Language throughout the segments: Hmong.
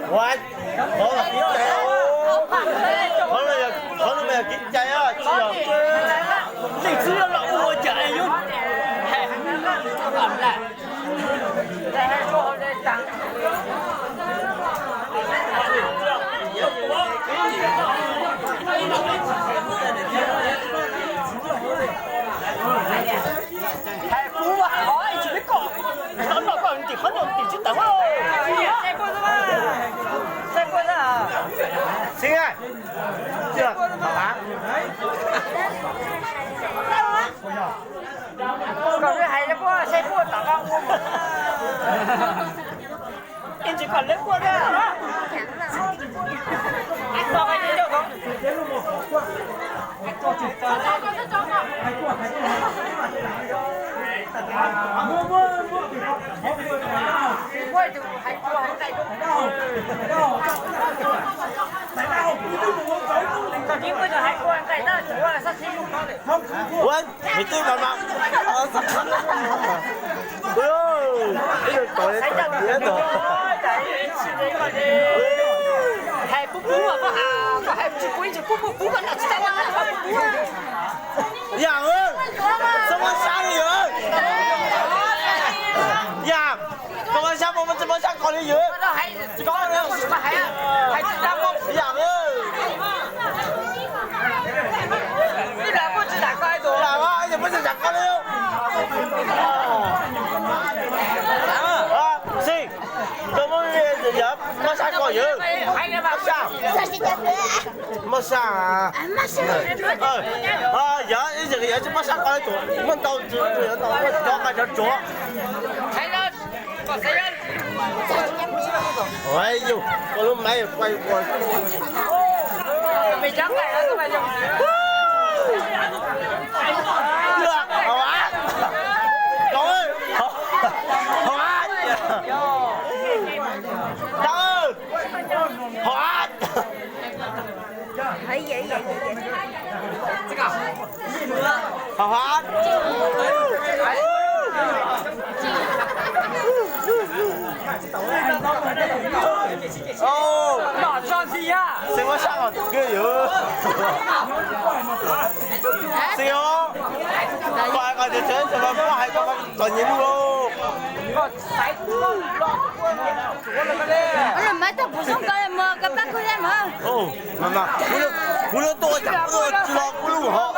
Ua, qhov no mas kev cai os, qhov no mas yog kev cai os, tsis yog leej twg yuav los ua cas yuav hais kuv hov tsis kom, qhov no koj ntim, qhov no ntim tsis tawm. Xib, koj hais puab saib puab tom qab ua, ib ntsis koj lawv puab thiab. Ua, nws twb no no. Ib tug tau li tau tiav tau. Hais puv puv, koj hais, koj hais tsis puv ib tsis puv puv puv koj noj tsis tau puv puv. Yam, txhob muab sab li yam. Yam, koj muab sab puas muab tsis muab sab koj li yam. Yam, yam, muab tsis muab sab koj li yam. Xib, koj muab yam, muab sab koj yam. Muab sab. Yog ib yam, yog tsis muab sab koj li tus muab ntau tus, yog ntau tus cov nqaij cov tsuav. Yus, koj lub maiv quaj quaj. Hauv av, hauv av, hauv av. Hauv av. Xib, muab sab koj tus kawg yam. Xib os, koj hais koj tias tseem tseem muab hais koj txom nyem lub lauj. Ua los mas tag pum zoo koj mus koj pab kuv thiab mas. Kuv lub tuaj ua cas kuv tuaj tsis los kuv lub hov.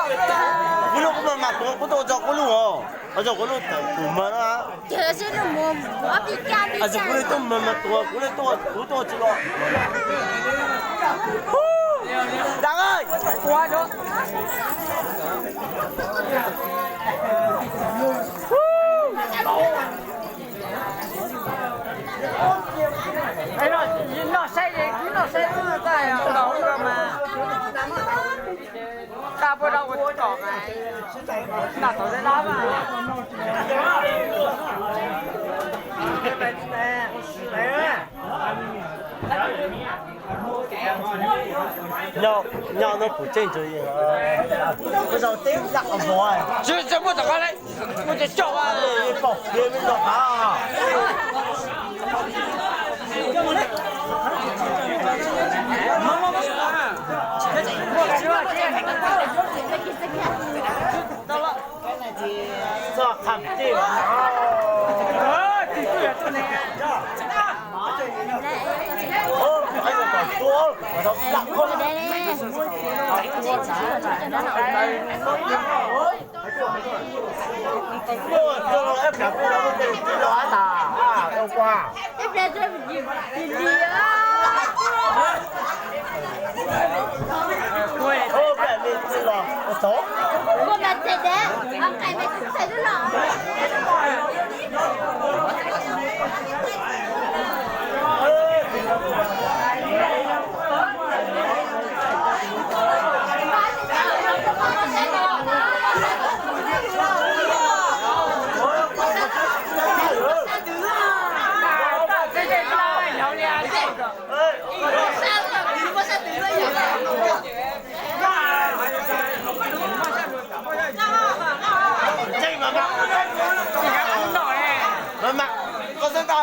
Kuv lub kuv mas mas tuaj kuv tuaj tso kuv lub hov. Ua tso kuv lub tawm kuv mas na. Kuv lub tuaj mas mas tuaj kuv lub tuaj kuv tuaj tsis los. Dam, noj saib, noj saib mas. Tag puab rau ua tom, noj tom dab dab mas. Nyob no kuv tseem tsis, tsis tsis muaj tom qab li, muaj cov coj.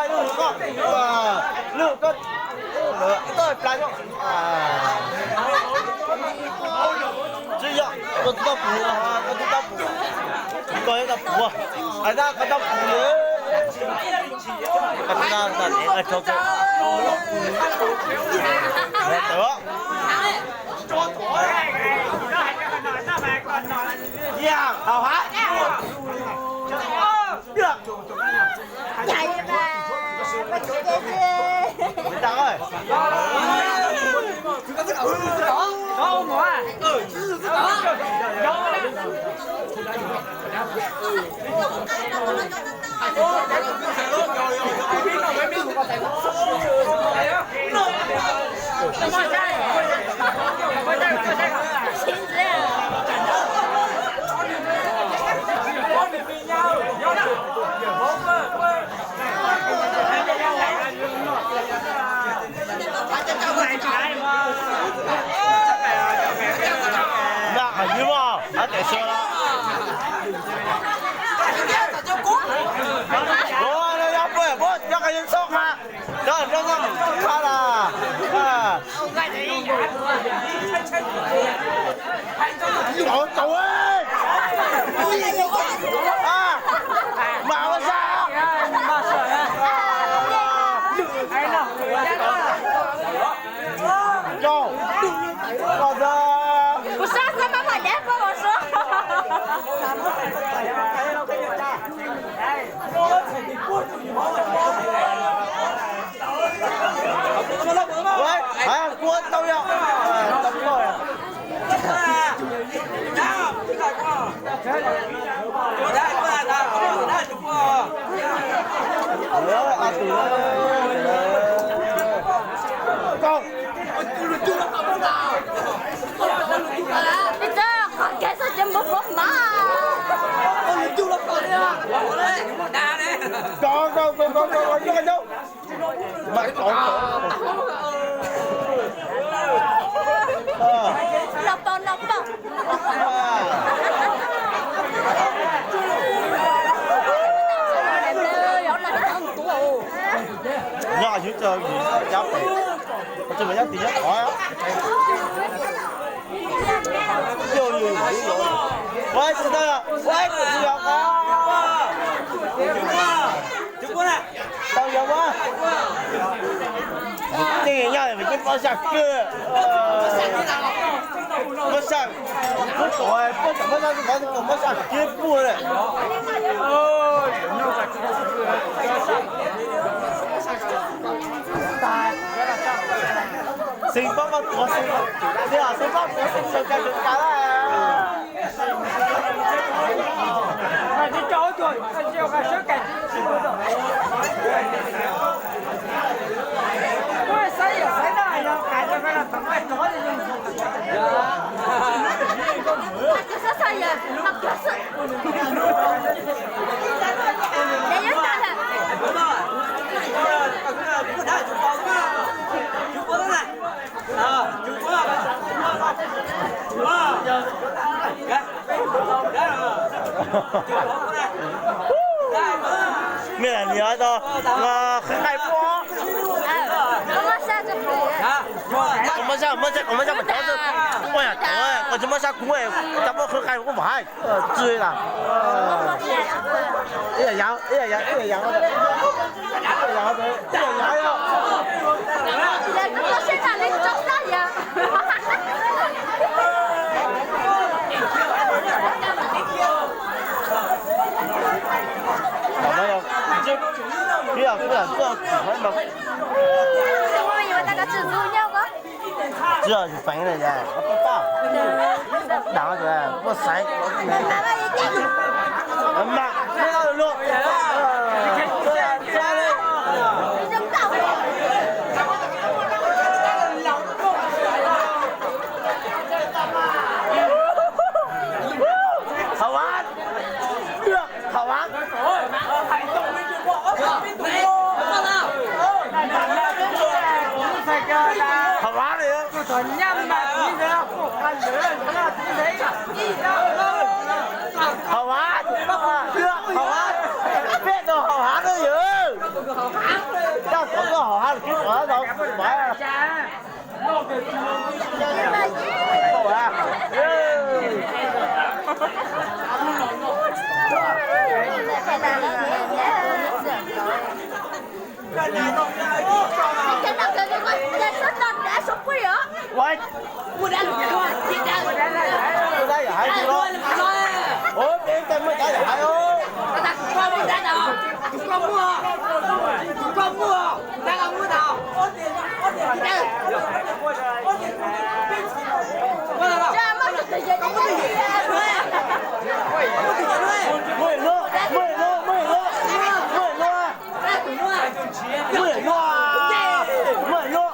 Lwj koj, koj plas, tsis yog koj twb tau pum, koj twb tau pum, koj twb tau pum, koj tau pum. Kuv sab xab mab mam dab pab os. Kuv tau yog. Peb txawj qhov kev xwb ces npau suav mas. Los pom, los pom. Nyob yus txog yus cab pem, tsis mas nyob tim nyob tod. Ua tsis tau, ua tsis yog. Tau yog ua. Tej nyob tim pob saj kub, pob saj kub tuaj, pob saj kub tuaj, pob saj kub puag lawm. Xeev Pab tuav, xeev, xeev Pab tuav xeev sawv kav sawv kav lawm. Mej niam tau qhwv nqaij puab. Muab sab, muab sab, muab sab, ua yam tau, koj tsis muab sab kuv, tau muab qhwv nqaij kuv vam hais tsi las. Ib yam, ib yam, ib yam, ib yam. Tsis yog feem li, dam tuaj xaiv mas. Hauv av, hauv av, hauv av li. Hauv av, hauv av, peb tau hauv av na yawg. Dab xov koj hauv hav los tsis pom tau, tsis pom. Ua, ua dab yawm haiv no. Ua, peb tej muaj dab yawm haiv os. Muaj no, muaj no, muaj no, muaj no. Muaj no, muaj no,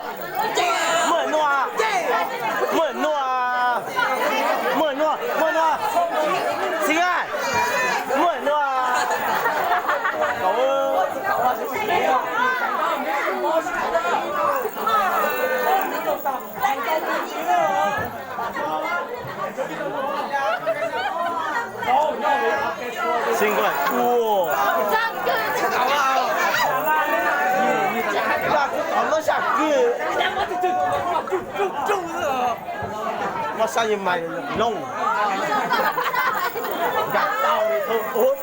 muaj no, muaj no, muaj no, muaj no. Xib a, muaj no. Xib nkaus ua. Tom no sab kwj. Muab sab yeej mas looj. Nkas tau li thaum ub.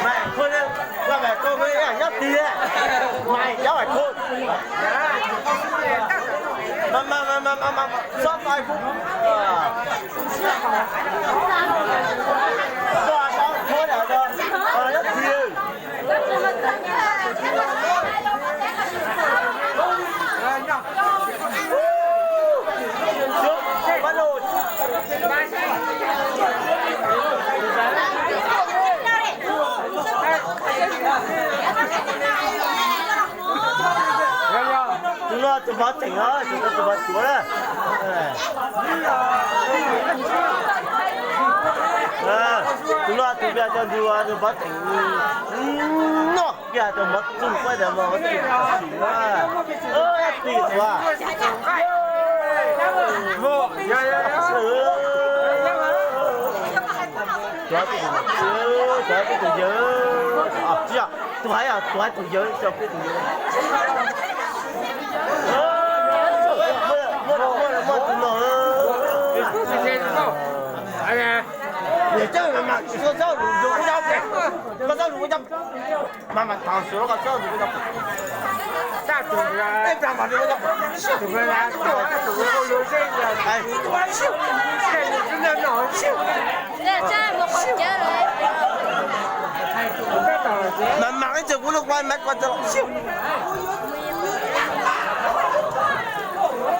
Mày khôn, mày khôn, mày nyob tiag, mày cháu mày khôn. Mà, mà, mà, mà, mà, mà, mà, sao mày cũng, ờ, sao, sao khôn hả, ờ, nyob tiag. Tus no tus mov tseem os, tus no tus mov tsuav na. Tus no tus pia cov ntu tus mov tseem no. Kiag tus mov txug quaj ntawd mas ua txij sim na. Ib tug tuav. Tuav peb tus yawg. Tsis yog, tus hais yog tuav tus yawg, tsis yog peb tus yawg. Muaj, muaj, muaj tus no. Niam coj mas mas tsis txhob lus ua cab, koj txhob lus ua cab. Mas mas thaum xyuas los koj txhob lus ua cab. Tej plag mas lus ua cab. Mas mas ib txhia kuv lub quaj mas koj txhob lus.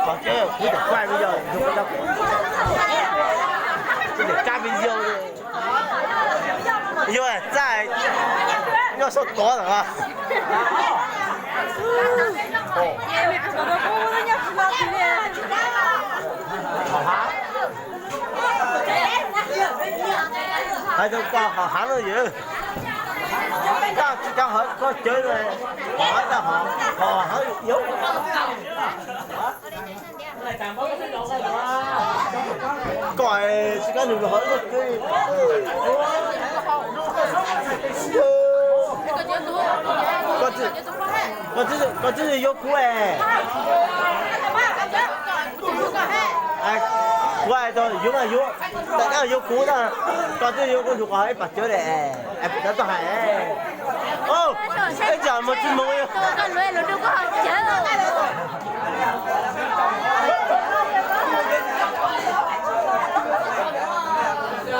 Qhov tseeb kuv cov quaj video, kuv cov kab video. Yog txaj nyob saum tod lawm. Hais rau koj hov hav no yog, koj tsis tau hov koj cawv, hov tau hov, hov hav yus. Koj tsis kab nws los hov koj cawv. Koj twb, koj twb yuav kuv es. Kuv hais tias yuav mas yuav, tab yuav kuv na. Koj twb yuav kuv ntug qhov ib pas cawv li es, es kuv tab tuaj hais. Ib tsam mus tsis mus.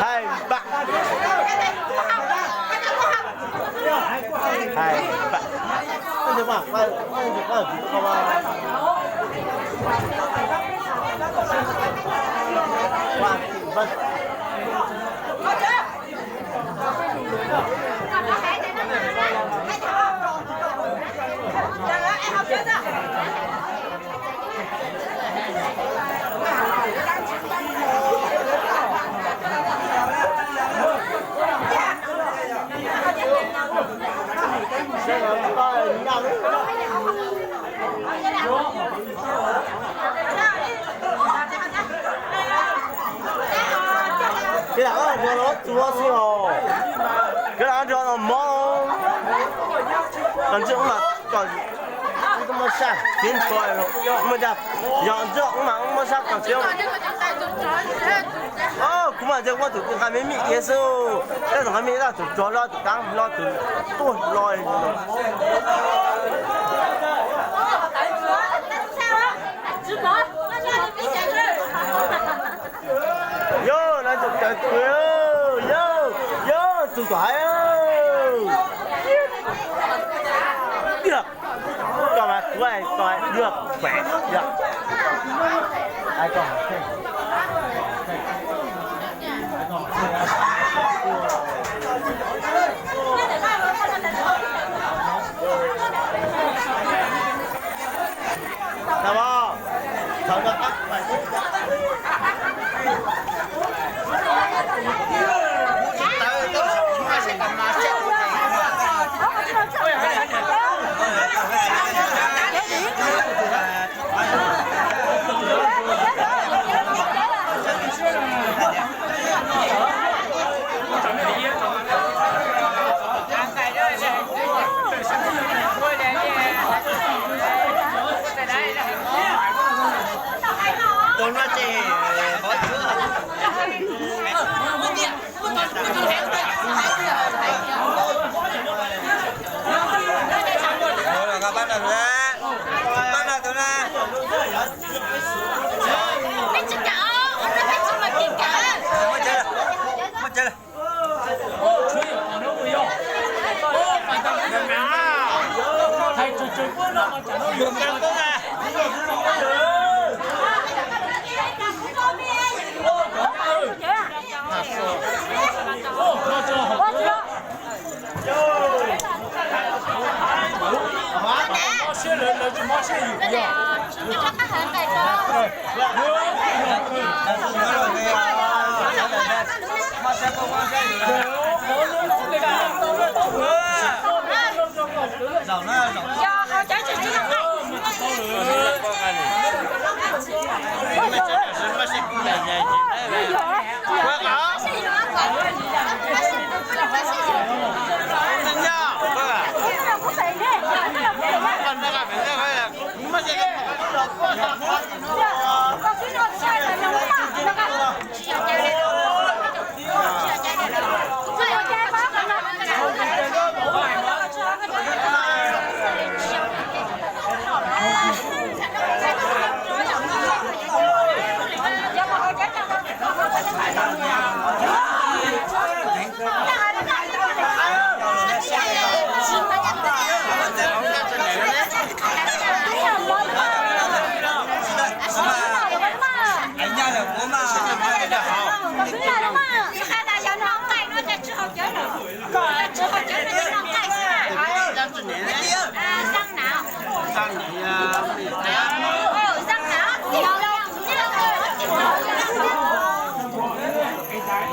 Hais npam. Hais npam. Xwb os, kawg los nrog los mov, los ntswg mas kom txiv ntshua, yog ntswg mas muab sab kom txiv. Kuv mas ntshe muab tus nqa me me iab xwb, tej tus nqa me iab, tus tsov los tus kab los tus tuag los. Yog, lawv tus cawv tus, yog, yog tus tom hais. Yog, koj mas kuv, koj yog pem, yog. Tus no ces hov tsuag. Pab no tus na. Muab cawv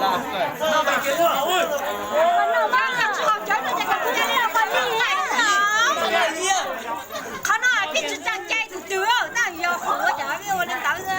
lawm. Qhov no peb tsis tau cai tus twg, tab yog qhov ua li ntawd.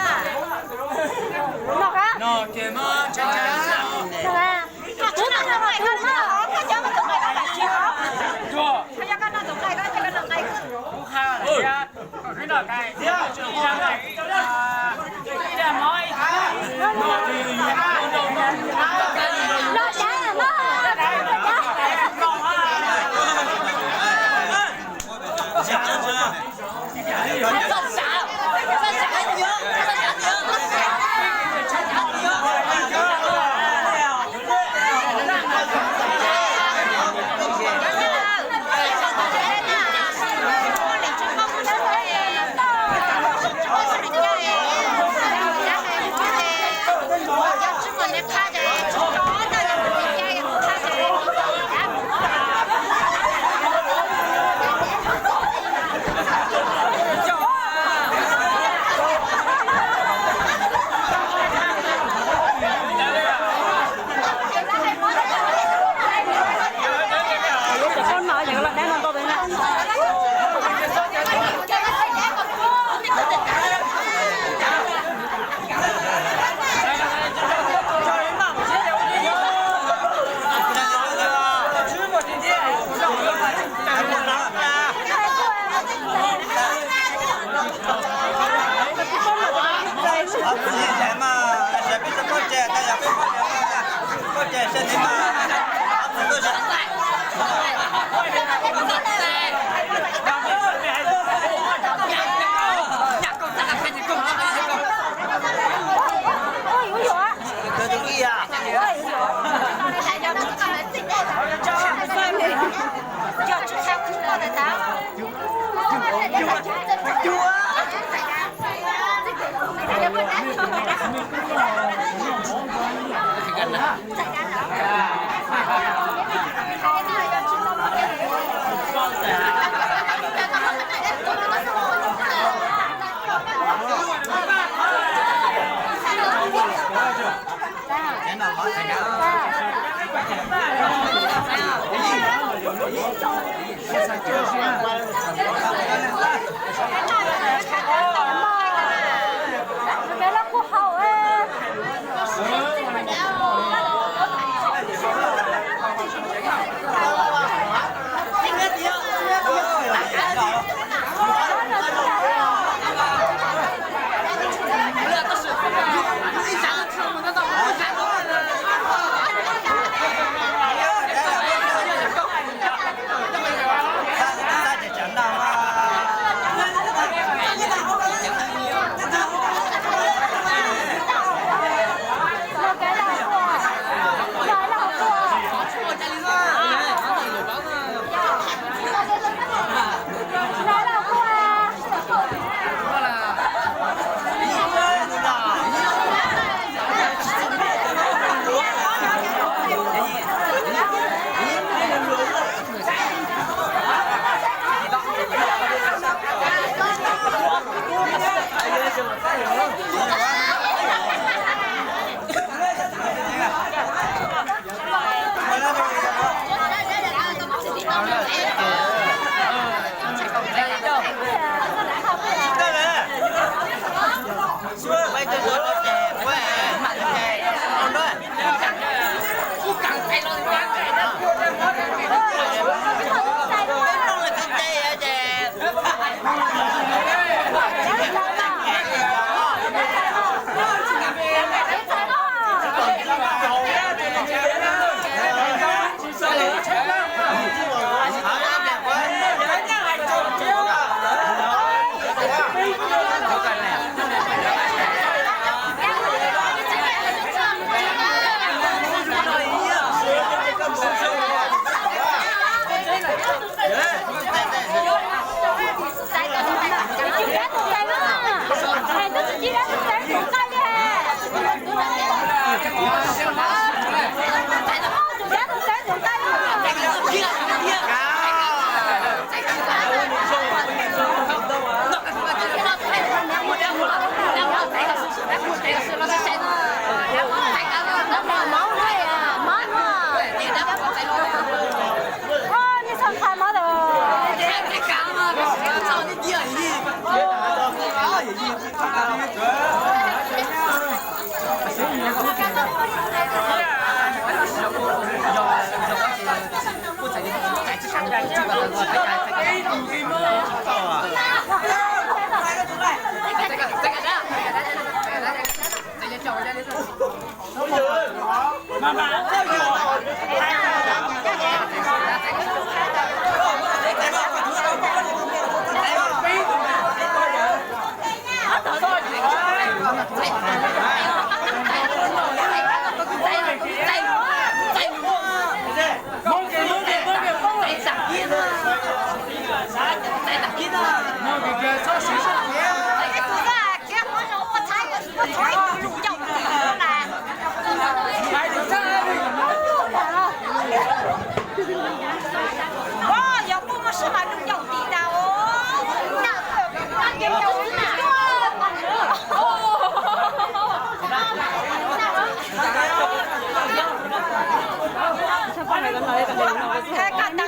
Koj